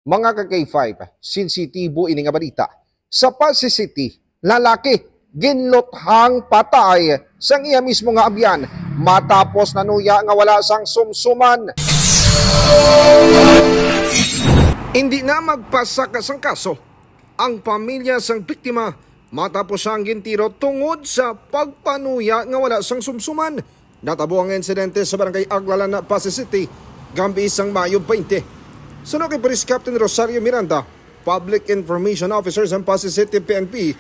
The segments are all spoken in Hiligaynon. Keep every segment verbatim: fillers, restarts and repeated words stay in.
Mga ka-K five, sensitibo ini nga balita. Sa Passi City, lalaki ginluthang patay sang iya mismo nga abyan matapos nanuya nga wala sang sumsuman. Hindi na magpasaka sang kaso ang pamilya sang biktima matapos siyang gintiro tungod sa pagpanuya nga wala sang sumsuman. Natabo ang insidente sa Barangay Aglalan, Passi City, gab-i sang Mayo twenty. Suno kay Police Captain Rosario Miranda, Public Information Officer sang Passi City P N P,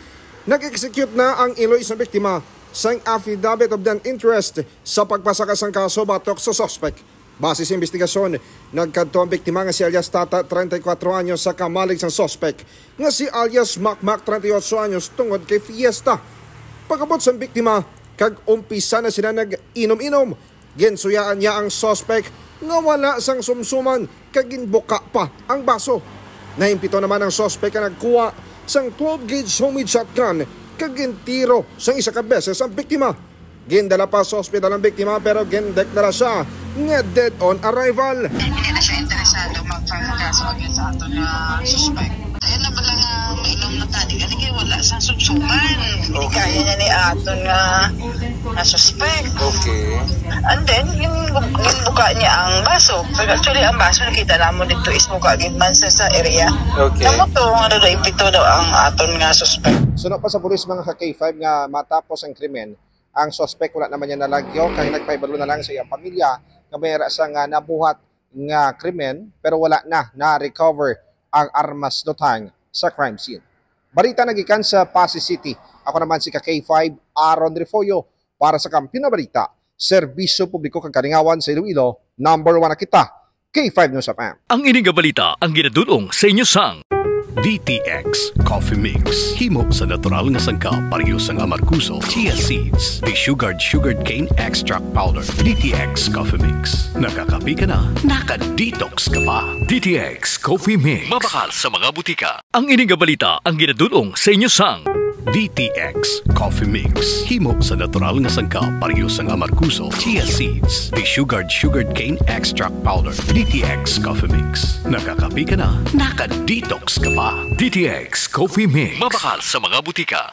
nag-execute na ang iloy sa biktima sang affidavit of non-interest sa pagpasaka sang kaso batok sa suspek. Base sa investigasyon, nagkadto ang biktima nga si alias Tata, treinta y cuatro anyos, sa kamalig sang suspek nga si alias Makmak, treinta y ocho anyos, tungod kay fiesta. Pag-abot sang biktima, kag umpisa na sila nag-inom-inom, ginsuyaan niya ang suspek nga wala sang sumsuman kag ginbuka pa ang baso. Nahimpito naman ang suspek nga nagkuha sang twelve gauge homemade shotgun kag gintiro sang isa ka beses ang biktima. Gindala pa sa ospital ang biktima, pero gindeklara siya nga dead on arrival. Hindi na siya interesado magpangkaso against sa ato nga suspect. Kaya na pala nga mainom na tani, kasi kaya wala sa sumsuman. Hindi Okay. Kaya niya ni aton nga, nga suspect. Okay. And then, yung, yung buka niya ang baso. Pero actually, ang baso nakita naman dito is buka gid man sa, sa area. Okay. Namo to, nga daw, impito daw ang aton nga suspect. Suno pa sa pulis, mga ka-K five, nga matapos ang krimen, ang suspek wala naman niya nalagyo, kay nagpahibalo na lang sa iyang pamilya nga may ara sang, ah, nabuhat nga krimen, pero wala na na-recover ang armas lutang sa crime scene. Balita nagikan sa Passi City. Ako naman si ka-K five, Aaron Refollo, para sa Kampiyon nga Balita, Serbisyo Publiko kag Kalingawan sa Iloilo, number one na kita, K five News F M. Ang ini nga balita ang ginadul-ong sa inyo sang D T X Coffee Mix. Himo sa natural nga sangkap, pareho sang amargoso, chia seeds, desugared sugarcane extract powder. D T X Coffee Mix. Nakakape ka na, naka-detox ka pa. D T X Coffee Mix. Mabakal sa mga butika. Ang ini nga balita ang ginadul-ong sa inyo sang D T X Coffee Mix. Himo sa natural nga sangkap, pareho sang amargoso, chia seeds, desugared sugarcane extract powder. D T X Coffee Mix. Nakakape ka na, naka-detox ka pa. D T X Coffee Mix. Mabakal sa mga butika.